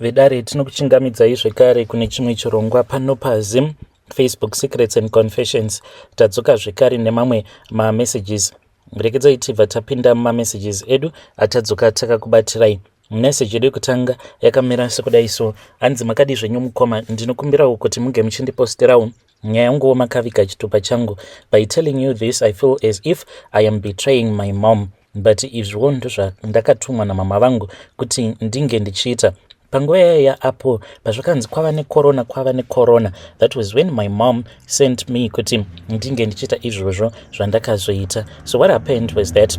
Vedare, tinokuchingamidzai zvekare kune chimwe chirongwa pano paZim Facebook Secrets and Confessions. Tadzoka zvekare nemamwe mamessages. Rekedzai tibva tapinda mumamessages edu atadzoka takakubatirai. Message yedu yekutanga yakamira sekudai so: hanzi, "Makadi zvenyu mukoma? Ndinokumbirawo kuti munge muchindiposterawo nyaya yanguwo makaviga chitupa changu. By telling you this, I feel as if I am betraying my mom, but izviwo ndozvandakatumwa namama vangu kuti ndinge ndichiita. Panguva yaiya apo pazvakanzi kwava necorona, kwava necorona, that was when my mom sent me kuti ndinge ndichiita izvozvo zvandakazoita. So what happened was that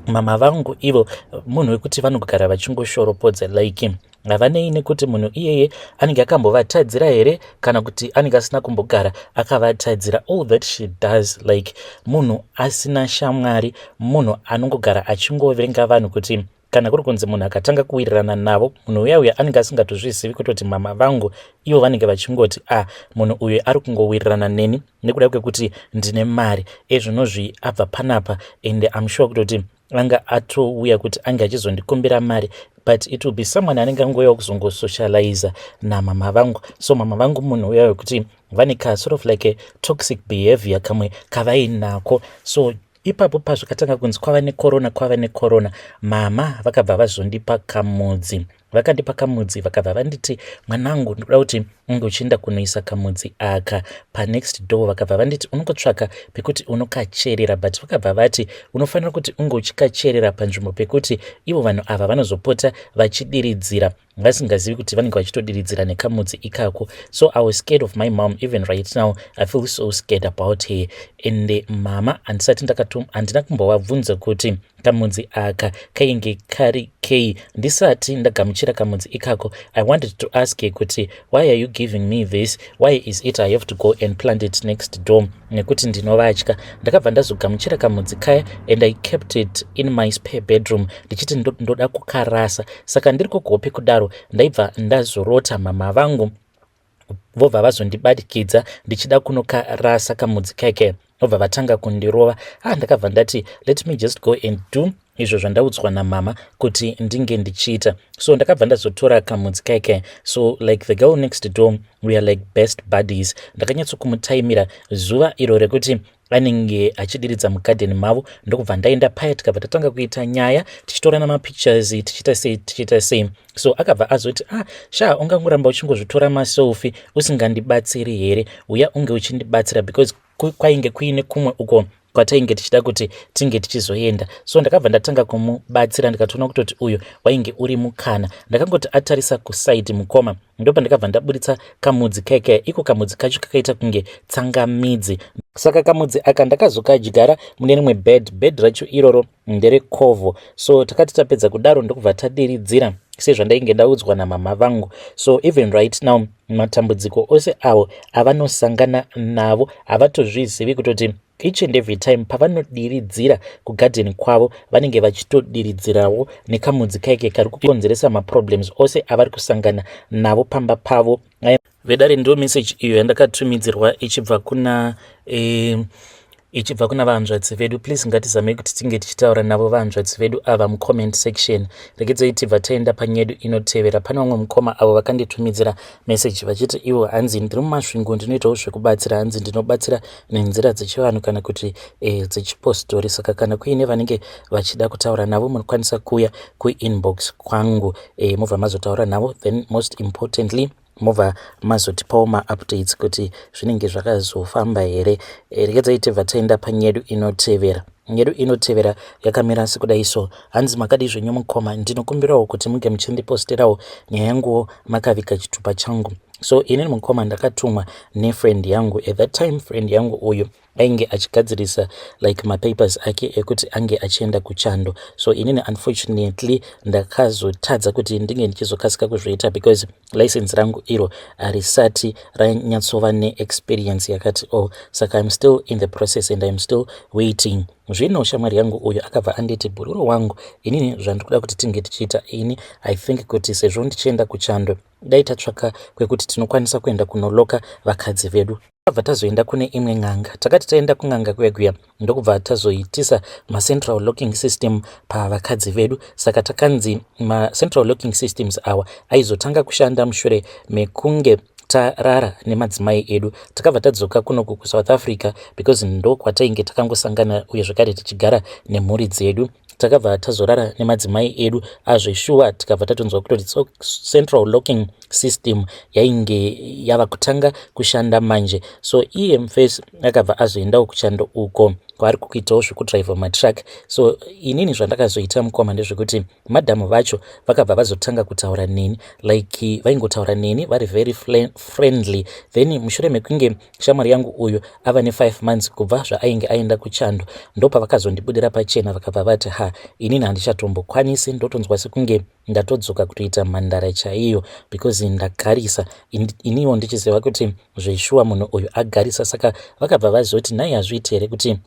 mama vangu ivo munhu wekuti vanogara vachingoshoropodza, like havanei nekuti munhu iyeye anenge akambovatadzira here kana kuti anenge asina kumbogara akavatadzira. All that she does, like munhu asina shamwari, munhu anongogara achingovenga vanhu, kuti kana kuri kunzi munhu akatanga kuwirirana navo, munhu uya uya anenge asingatozvizivi kutoti mama vangu ivo vanenge vachingoti, 'Ah, munhu uyu ari kungowirirana neni nekuda kwekuti ndine mari.' Ezvinozvi abva panapa and am sure kutoti anga atouya kuti ange achizondikumbira mari, but it will be someone anenge angouyawo kuzongosocializa namama vangu. So mama vangu munhu uya wekuti vane ka sort of like a toxic behavior kamwe kavainako. So ipapo pazvakatanga kunzi kwava necorona, kwava necorona, mama vakabva vazondipa kamudzi. Vakandipa kamudzi, vakabva vanditi, 'Mwanangu, ndikuda kuti unge uchienda kunoisa kamudzi aka panext door.' Vakabva vanditi, 'Unongotsvaka pekuti unokacherera,' but vakabva vati, 'Unofanira kuti unge uchikacherera panzvimbo pekuti ivo vanhu ava vanozopota vachidiridzira vasingazivi kuti vanenge vachitodiridzira nekamudzi ikako.' So I was scared of my mom. Even right now I feel so scared about her. And mama handisati handina kumbovabvunza kuti kamudzi aka kainge kari kei. Ndisati ndagamuchira kamudzi ikako, I wanted to ask her kuti, 'Why are you giving me this? Why is it I have to go and plant it next door?' Nekuti ndinovatya. Ndakabva ndazogamuchira kamudzi kaya and I kept it in my spare bedroom, ndichiti ndoda kukarasa. Saka ndiri kugope kudaro, ndaibva ndazorota mama vangu vobva vazondibatikidza ndichida kunokarasa kamudzi kake, vobva vatanga kundirova. Ah, ndakabva ndati, 'Let me just go and do izvo zvandaudzwa namama kuti ndinge ndichiita.' So ndakabva ndazotora kamudzi kake. So like the girl next door, we are like best buddies. Ndakanyatsokumutaimira zuva iro rekuti anenge achidiridza mugadheni mavo, ndokubva ndaenda paya, tikabva tatanga kuita nyaya, tichitorana mapictures, tichiita sei, tichiita sei. So akabva azoti, 'Ah, sha, ungangoramba uchingozvitora maselfie usingandibatsiri here? Uya unge uchindibatsira,' because kwainge kuine kumwe uko kwatainge tichida kuti tinge tichizoenda. So ndakabva ndatanga kumubatsira, ndikatoona kutoti uyu wainge uri mukana. Ndakangoti atarisa kusaidi, mukoma, ndopandakabva ndaburitsa kamudzi keke. Iko kamudzi kacho kakaita kunge tsangamidzi. Saka kamudzi aka ndakazokadyara mune rimwe bed. Bed racho iroro nderekovho. So takati tapedza kudaro, ndokubva tadiridzira sezvandainge ndaudzwa namama vangu. So even right now, matambudziko ose avo avanosangana navo havatozvizivi kutoti each and every time pavanodiridzira kugadheni kwavo, vanenge vachitodiridzirawo nekamudzi kaike kari kukonzeresa maproblems ose avari kusangana navo pamba pavo. Vedare, ndo message iyo yandakatumidzirwa ichibva kuna vahanzvadzi vedu. Please, ngatizamei kuti tinge tichitaura navo vahanzvadzi vedu ava mucomment section. Regedzai tibva taenda panyedu inotevera. Pane vamwe mukoma avo vakanditumidzira message vachiti ivo, hanzi, "Ndiri muMasvingo, ndinoitawo zvekubatsira." Hanzi, "Ndinobatsira nenzira dzechivanhu kana kuti dzechipostori. Saka kana kuine vanenge vachida kutaura navo, munokwanisa kuuya kuinbox kwangu, mobva mazotaura navo. Then most importantly, mobva mazotipawo maupdates kuti zvinenge zvakazofamba here." Regedzai tibva taenda panyedu inotevera. Nyedu inotevera yakamira sekudai so: hanzi, "Makadi zvenyu mukoma? Ndinokumbirawo kuti munge muchindiposterawo nyaya yanguwo makaviga chitupa changu. So inini mukoma, ndakatumwa nefriend yangu. At that time friend yangu uyu ainge achigadzirisa like mapapers ake ekuti ange achienda kuchando. So inini unfortunately ndakazotadza kuti ndinge ndichizokasika kuzviita because license rangu iro harisati ranyatsova neexperience yakati oh, saka I'm still in the process and I'm still waiting. Zvino shamwari yangu uyu akabva anditi, 'Bhururu wangu, inini zvandiri kuda kuti tinge tichiita, ini I think kuti sezvo ndichienda kuchando, dai tatsvaka kwekuti tinokwanisa kuenda kunoloka vakadzi vedu.' Takabva tazoenda kune imwe n'anga. Takati taenda kun'anga kuya kuya ndokubva tazoitisa macentral locking system pavakadzi vedu. Saka takanzi macentral locking systems awa aizotanga kushanda mushure mekunge tarara nemadzimai edu. Takabva tadzoka kunoku kuSouth Africa because ndokwatainge takangosangana uye zvekare tichigara nemhuri dzedu. Takabva tazorara nemadzimai edu azveshuwa, tikabva tatonzwa kutoti central locking system yainge yava kutanga kushanda manje. So iye mufesi akabva azoendawo kuchando uko kwaari kuitawo zvekudhiraivha matruck. So inini zvandakazoita, mukoma, ndezvekuti madhamu vacho vakabva vazotanga kutaura neni, like vaingotaura neni vari very friendly. Then mushure mekunge shamwari yangu uyu ava ne5 months kubva zvaainge aenda kuchando, ndopavakazondibudira pachena, vakabva vati, "Ha, inini handichatombokwanisi, ndotonzwa sekunge ndatodzoka kutoita mhandara chaiyo because ndagarisa." Iniwo ndichiziva kuti zveshuwa munhu uyu agarisa. Saka vakabva vazoti, "Nhai, hazviiti here kuti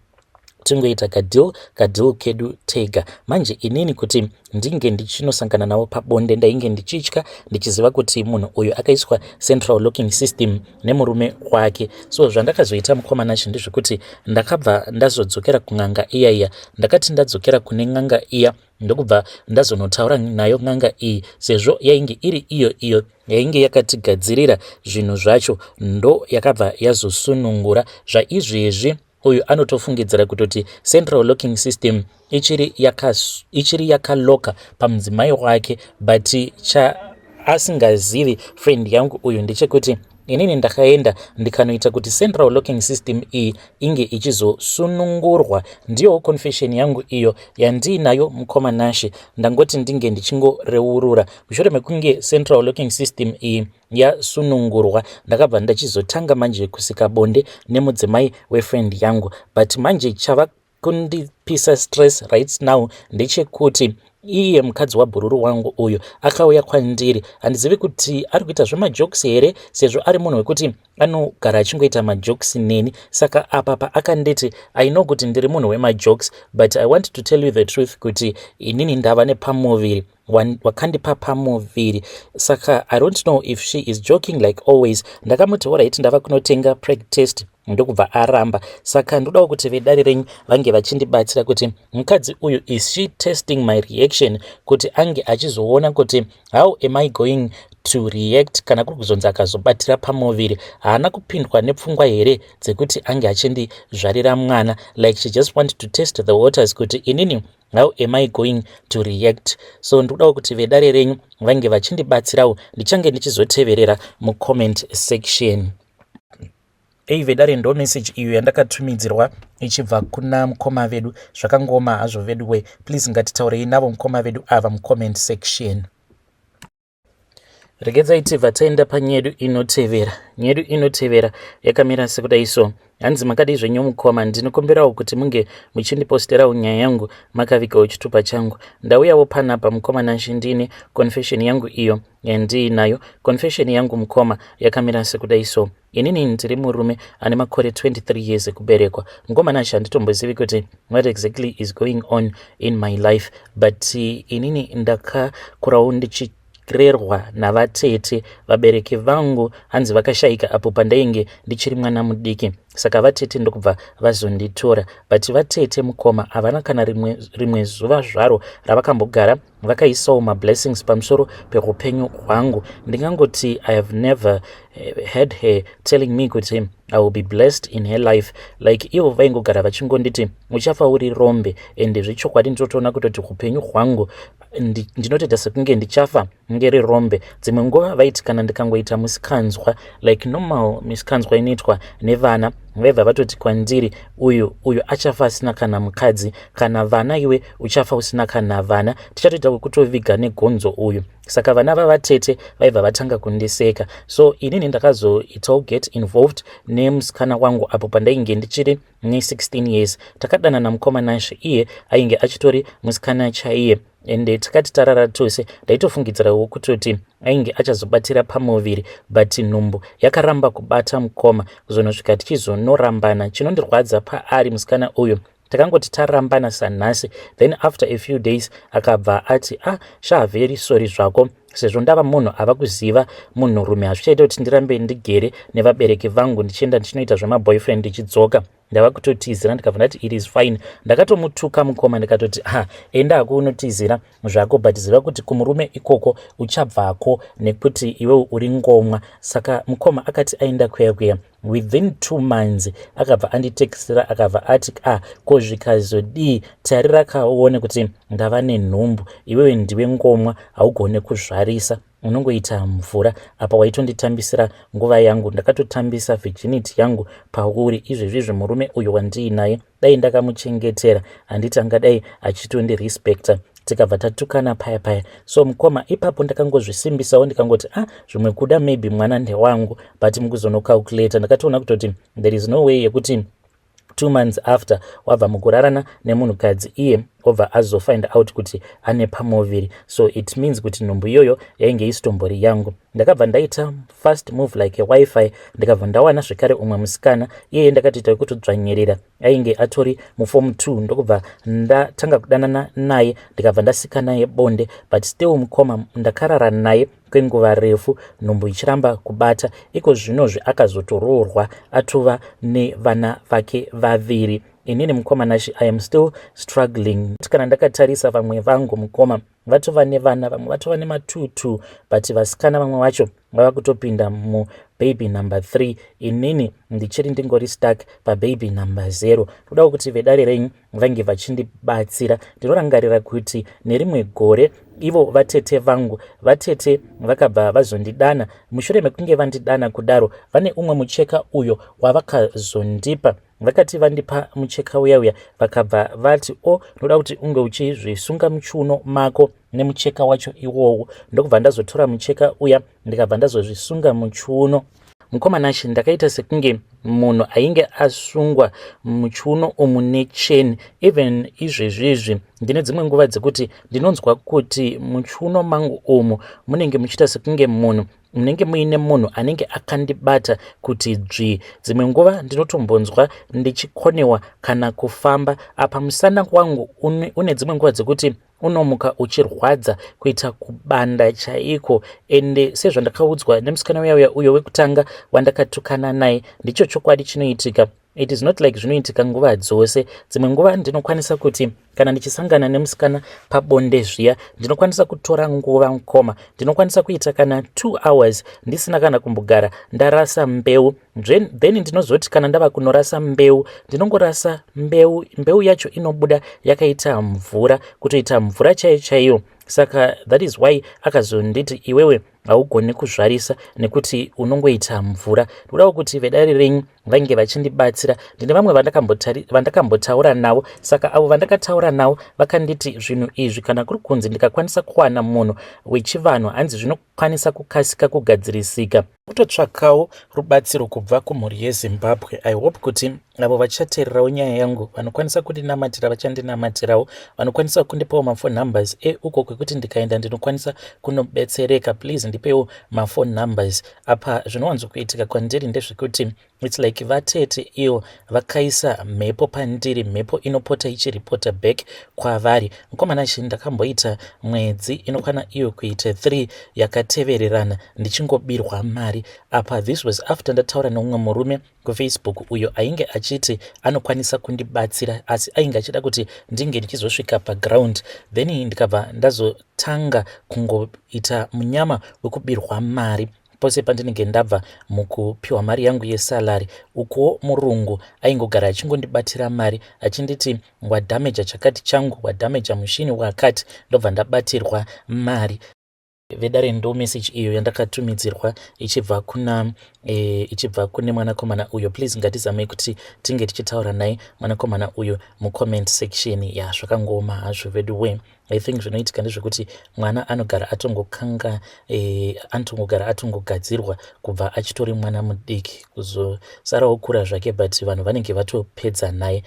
tingoita kadeal kedu tega?" Manje inini kuti ndinge ndichinosangana navo pabonde, ndainge ndichitya, ndichiziva kuti munhu uyu akaiswa central locking system nemurume wake. So zvandakazoita, mukoma Nashe, ndezvekuti ndakabva ndazodzokera kun'anga iya iya. Ndakati ndadzokera kune n'anga iya, ndokubva ndazonotaura nayo n'anga iyi, sezvo yainge iri iyo iyo yainge yakatigadzirira zvinhu zvacho, ndo yakabva yazosunungura. Zvaizvezvi uyu anotofungidzira kutoti central locking system ichiri yakaloka pamudzimai wake, but chaasingazivi friend yangu uyu ndechekuti inini ndakaenda ndikanoita kuti central locking system iyi inge ichizosunungurwa. Ndiyowo confession yangu iyo yandiinayo, mukoma Nashe. Ndangoti ndinge ndichingoreurura. Mushure mekunge central locking system iyi yasunungurwa, ndakabva ndachizotanga manje kusika bonde nemudzimai wefriend yangu. But manje chava kundipisa stress right now ndechekuti iye mukadzi wabhururu wangu uyu akauya kwandiri. Handizivi kuti ari kuita zvemajokes here, sezvo ari munhu wekuti anogara achingoita majokes neni. Saka apa paakanditi, "I know kuti ndiri munhu wemajokes, but I want to tell you the truth kuti inini ndava nepamuviri, wakandipa pamuviri." Saka I don't know if she is joking like always. Ndakamuti, "Alright, ndava kunotenga preg test." Ndokubva aramba. Saka ndodawo kuti vedare renyu vange vachindibatsira kuti mukadzi uyu, is she testing my reaction kuti ange achizoona kuti how am I going to react kana kuri kuzonzi akazobatira pamuviri? Haana kupindwa nepfungwa here dzekuti ange achindizvarira mwana? Like she just want to test the waters kuti inini, how am I going to react? So ndodawo kuti vedare renyu vange vachindibatsirawo. Ndichange ndichizoteverera mucomment section. Ei vedare, ndo message iyo yandakatumidzirwa ichibva kuna mukoma vedu. Zvakangoma hazvo vedu we. Please, ngatitaurei navo mukoma vedu ava mucomment section. Regedzai tibva taenda panyedu inotevera. Nyedu inotevera yakamira sekudai. So hanzi, "Makadii zvenyu mukoma? Ndinokumbirawo kuti munge muchindiposterawo nyaya yangu makavigawo chitupa changu. Ndauyawo panapa, mukoma Nashe, ndine confession yangu iyo yandiinayo. Confession yangu, mukoma, yakamira sekudai. So inini ndiri murume ane makore 23 years ekuberekwa. Mukoma Nashe, handitombozivi kuti what exactly is going on in my life, but inini ndakakurawo ndichirerwa navatete. Vabereki vangu hanzi vakashayika apo pandainge ndichiri mwana mudiki, saka vatete ndokubva vazonditora. But vatete, mukoma, havana kana rimwe zuva zvaro ravakambogara vakaisawo mablessings pamusoro peupenyu hwangu. Ndingangoti I have never had her telling me kuti I will be blessed in her life. Like ivo vaingogara vachingonditi, 'Uchafa uri rombe.' Ende zvechokwadi ndinotoona kutoti upenyu hwangu ndinotoita sekunge ndichafa ngeri rombe. Dzimwe nguva vaiti kana ndikangoita musikanzwa, like normal misikanzwa inoitwa nevana, vaibva vatoti kwandiri, 'Uyu uyu achafa asina kana mukadzi kana vana. Iwe uchafa usina kana vana, tichatoita wekutoviga negonzo uyu.' Saka vana vavatete vaibva vatanga kundiseka. So inini ndakazoitawo get involved nemusikana wangu apo pandainge ndichiri ne16 years. Takadanana, mukoma Nashe. Iye ainge achitori musikana chaiye, ende takati tarara tose, ndaitofungidzirawo kutoti ainge achazobatira pamuviri, but nhumbu yakaramba kubata, mukoma, kuzonosvika tichizonorambana. Chinondirwadza paari musikana uyu, takangoti tarambana sanhasi, then after a few days akabva ati, 'Ah sha, very sorry zvako. Sezvo ndava munhu ava kuziva munhurume, hazvichaita kuti ndirambe ndigere nevabereki vangu ndichienda ndichinoita zvemaboyfriend ndichidzoka. Ndava kutotizira. Ndikabva ndati, "It is fine." Ndakatomutuka mukoma, ndikatoti, "Ha, enda hako unotizira zvako, but ziva kuti kumurume ikoko uchabvako nekuti iwewe uri ngomwa." Saka mukoma akati aenda kuya kuya, within 2 months akabva anditextira, akabva ati, "Ah, ko zvikazodii? Tarira kaone kuti ndava nenhumbu. Iwewe ndiwe ngomwa, haugone kuzvarisa, unongoita mvura. Apa waitonditambisira nguva yangu, ndakatotambisa virginity yangu pauri. Izvezvizvi murume uyu wandiinaye, dai ndakamuchengetera, handiti angadai achitondirespecta?" Tikabva tatukana paya paya. So mukoma, ipapo ndakangozvisimbisawo, ndikangoti, "Ah, zvimwe kuda maybe mwana ndewangu." But mukuzonocalculata ndakatoona kutoti there is no way yekuti 2 months after wabva mukurarana nemunhukadzi, iye obva azofind out kuti ane pamuviri. So it means kuti nhumbu iyoyo yainge isitombori yangu. Ndakabva ndaita fast move like a WiFi, ndikabva ndawana zvekare umwe musikana. Iyeye ndakatoita wekutodzvanyirira, ainge atori muform 2. Ndokubva ndatanga kudanana naye, ndikabva ndasika naye bonde. But still mukoma, ndakarara naye kwenguva refu, nhumbu ichiramba kubata. Iko zvinozvi akazotoroorwa, atova nevana vake vaviri. Inini mukoma Nashi, I am still struggling. Kana ndakatarisa vamwe vangu mukoma, vatova nevana, vamwe vatova nema2 but vasikana vamwe vacho vava kutopinda mubaby number 3. Inini ndichiri ndingori stuck pababy number 0. Todawo kuti vedare renyu vange vachindibatsira. Ndinorangarira kuti nerimwe gore ivo vatete vangu, vatete vakabva vazondidana. Mushure mekunge vandidana kudaro, vane umwe mucheka uyo wavakazondipa. Vakati vandipa mucheka uya uya, vakabva vati, "O, oh, ndoda kuti unge uchizvisunga muchiuno mako nemucheka wacho iwowo." Ndokubva ndazotora mucheka uya, ndikabva ndazozvisunga muchiuno. Mukoma Nashi, ndakaita sekunge munhu ainge asungwa muchiuno umu necheni. Even izvezvizvi ndine dzimwe nguva dzekuti ndinonzwa kuti muchiuno mangu umu munenge muchiita sekunge munhu munenge muine munhu anenge akandibata kuti dzvi. Dzimwe nguva ndinotombonzwa ndichikonewa kana kufamba. Apa musana wangu une dzimwe nguva dzekuti unomuka uchirwadza kuita kubanda chaiko. Ende sezvandakaudzwa nemusikana uya uya uyo wekutanga wandakatukana naye, ndicho chokwadi chinoitika. It is not like zvinoitika nguva dzose. Dzimwe nguva ndinokwanisa kuti kana ndichisangana nemusikana pabonde zviya, ndinokwanisa kutora nguva mukoma, ndinokwanisa kuita kana 2 hours ndisina kana kumbogara ndarasa mbeu. Then ndinozoti kana ndava kunorasa mbeu, ndinongorasa mbeu, mbeu yacho inobuda yakaita mvura, kutoita mvura chaiyo chaiyo. Saka that is why akazonditi, "Iwewe haugoni kuzvarisa nekuti unongoita mvura." Ndodawo kuti vedare renyu vange vachindibatsira. Ndine vamwe vandakambotaura navo. Saka avo vandakataura navo vakanditi zvinhu izvi, kana kuri kunzi ndikakwanisa kuwana munhu wechivanhu, hanzi zvinokwanisa kukasika kugadzirisika. Kutotsvakawo rubatsiro kubva kumhuri yeZimbabwe. I hope kuti avo vachateererawo nyaya yangu vanokwanisa kundinamatira vachandinamatirawo, vanokwanisa kundipawo maphone numbers euko kwekuti ndikaenda ndinokwanisa kunobetsereka. Please ndipewo maphone numbers. Apa zvinowanzokuitika kwandiri ndezvekuti it's like vatete ivo vakaisa mhepo pandiri, mhepo inopota ichiripota back kwavari. Mukomana chi, ndakamboita mwedzi inokwana iyo kuita 3 yakatevererana ndichingobirwa mari. Apa this was after ndataura neumwe murume kuFacebook uyo ainge achiti anokwanisa kundibatsira, asi ainge achida kuti ndinge ndichizosvika paground. Then ndikabva ndazotanga kungoita munyama wekubirwa mari pose pandinenge ndabva mukupiwa mari yangu yesalary. Ukuwo murungu aingogara achingondibatira mari, achinditi, "Wadhameja chakati changu, wadhameja mushini wakati." Ndobva ndabatirwa mari. Vedare, ndo message iyo yandakatumidzirwa ichibva kune mwanakomana uyo. Please ngatizamei kuti tinge tichitaura naye mwanakomana uyo mucomment section. Ya, zvakangooma hazvo vedu we. I think zvinoitika ndezvekuti mwana anogara atongokanga, anotongogara atongogadzirwa kubva achitori mwana mudiki, kuzosarawo kura zvake, but vanhu vanenge vatopedza naye,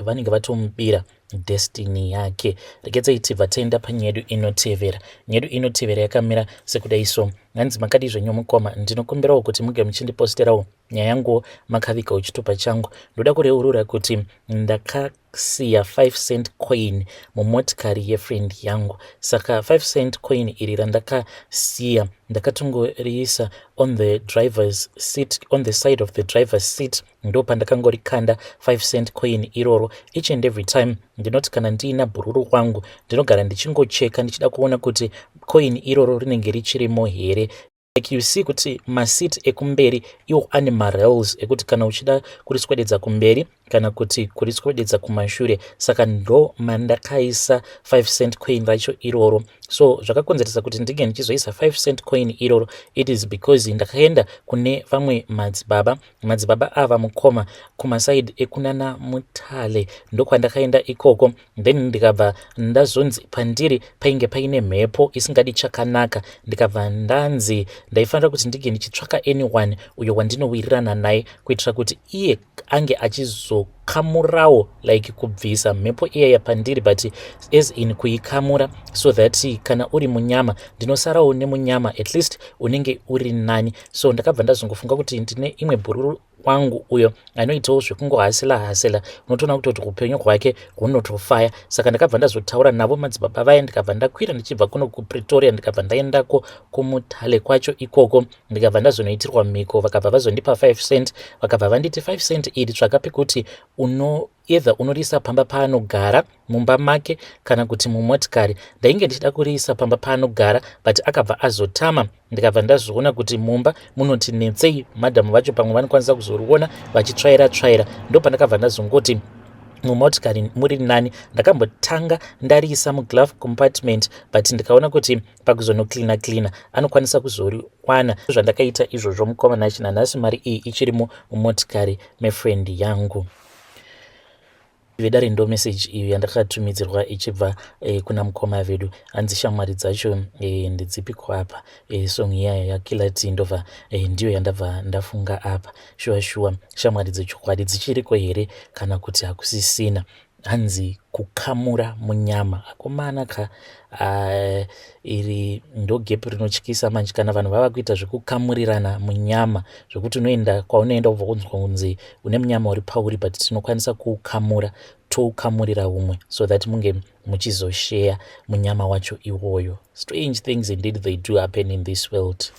vanenge vatomubira destiny yake. Regedzai tibva taenda panyaya yedu inotevera. Nyaya yedu inotevera yakamira sekudai so. Hanzi, "Makadi zvenyu mukoma? Ndinokumbirawo kuti muge muchindiposterawo Nyaya yangu makavigawo chitupa changu. Ndoda kureurura kuti ndakasiya 5 cent coin mumotikari yefriend yangu. Saka 5 cent coin iri randakasiya ndakatongoriisa on the driver's seat, on the side of the driver's seat, ndo pandakangorikanda 5 cent coin iroro. Each and every time ndinoti kana ndiina bhururu wangu, ndinogara ndichingocheka ndichida kuona kuti coin iroro rinenge richirimo here. Like you see kuti maseat ekumberi iwo ane marails ekuti kana uchida kuriswededza kumberi kana kuti kuriswededza kumashure. Saka ndo mandakaisa 5 cent coin racho iroro. So zvakakonzeresa kuti ndinge ndichizoisa 5 cent coin iroro, it is because ndakaenda kune vamwe madzibaba. Madzibaba ava, mukoma, kumasaidi ekunana Mutale ndokwandakaenda ikoko. Then ndikabva ndazonzi pandiri painge paine mhepo isingadi chakanaka. Ndikabva ndanzi ndaifanira kuti ndinge ndichitsvaka anyone uyo wandinowirirana naye, kuitira kuti iye ange achizokamurawo, like kubvisa mhepo iyaya pandiri, but as in kuikamura so that kana uri munyama ndinosarawo nemunyama, at least unenge uri nani. So ndakabva ndazongofunga kuti ndine imwe bhururu wangu uyo anoitawo zvekungohasela hasela, unotoona kutoti upenyu hwake hunotofaya. Saka ndakabva ndazotaura navo madzibaba vaya, ndikabva ndakwira ndichibva kuno kuPretoria, ndikabva ndaendako kuMutale kwacho ikoko, ndikabva ndazonoitirwa mhiko. Vakabva vazondipa 5 cent, vakabva vanditi 5 cent iri tsvaka pekuti uno either unoriisa pamba paanogara mumba make kana kuti mumotikari. Ndainge ndichida kuriisa pamba paanogara, but akabva azotama. Ndikabva ndazoona kuti mumba munoti netsei, madhamu vacho pamwe vanokwanisa kuzoriona vachitsvaira tsvaira. Ndo pandakabva ndazongoti mumotikari muri nani. Ndakambotanga ndariisa muglove compartment, but ndikaona kuti pakuzonocleana cleana anokwanisa kuzoriwana. Zvandakaita izvozvo, mukoma Nashi, nanhasi mari iyi ichirimo mumotikari mefriend yangu. Vedare, ndo meseji iyo yandakatumidzirwa ichibva kuna mukoma vedu. Hanzi shamwari dzacho ndedzipiko apa? Song iyaya yaKiller T ndobva ndiyo yandabva ndafunga apa. Shuwa shuwa, shamwari dzechokwadi dzichiriko here kana kuti hakusisina? Hanzi kukamura munyama, akomana ka. Iri ndo gap rinotyisa manje, kana vanhu vava kuita zvekukamurirana munyama, zvekuti unoenda kwaunoenda ubva kunzwa kunzi une munyama uri pauri, but tinokwanisa kuukamura, toukamurira umwe so that munge muchizosheya munyama wacho iwoyo. Strange things indeed, they do happen in this world.